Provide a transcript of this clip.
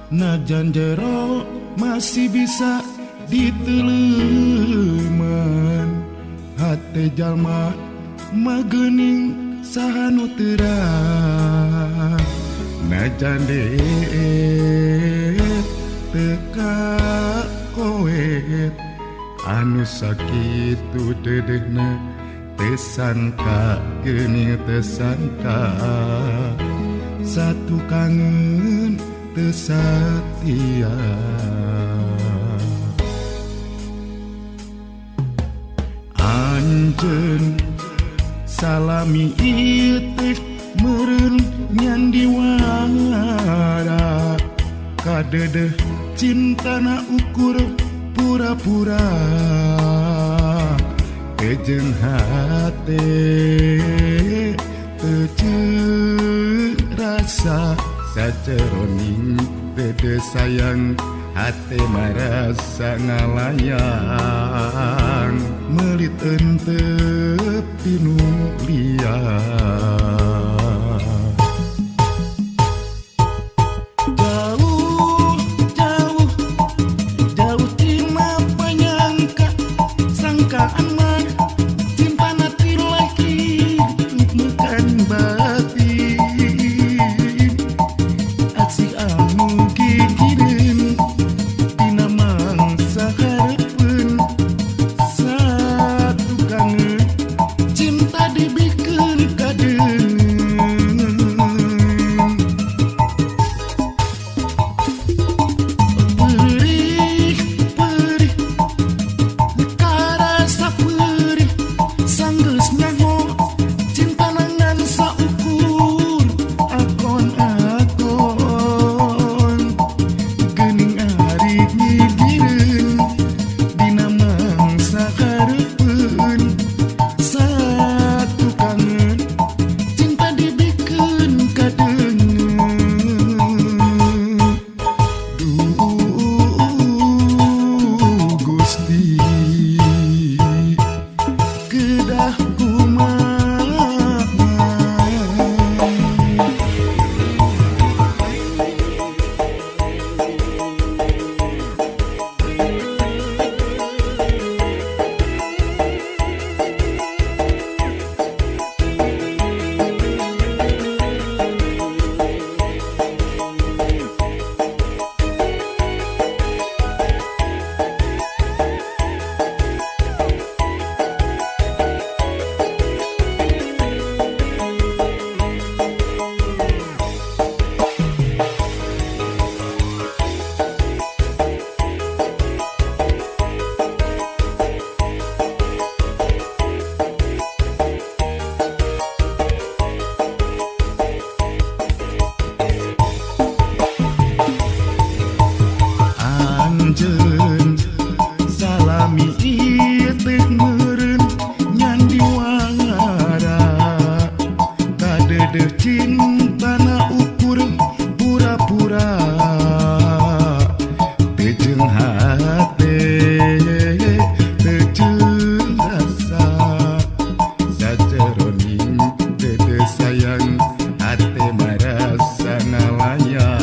Najan jero masih bisa diteleman, hate jalma magening saha nu terang. Najan deet teka koet, anu sakitu dedehna tesangka geuning tesangka. Satu kangen setia anjeun salami ieu teh meureun nyandiwara, kadedeh cintana ukur pura-pura. Teu hate teu rasa sajeroning dede sayang, hate marasa ngalayang. Meulit entep tinu liang. Jauh jauh jauh tina panyangka, sangkaan mah cintana ti laki bukan batin. Aksi anu gigireun tina mangsa hareupeun, satu kangen cinta dibikeun kadeung. Perih perih karasa perih, sanggeus nyaho cintana ngan saukur akon akon. Geuning ari nyigireun dina mangsa hareupeun, satu kangen cinta dibikeun kadeung. Duh Gusti kedah kumaha. Anjeun salami ieu teh meureun nyandiwara, kadedeh cintana ukur pura-pura. Teu jeung hate teu jeung rasa, sajeroning dedeh sayang, hate marasa ngalayang.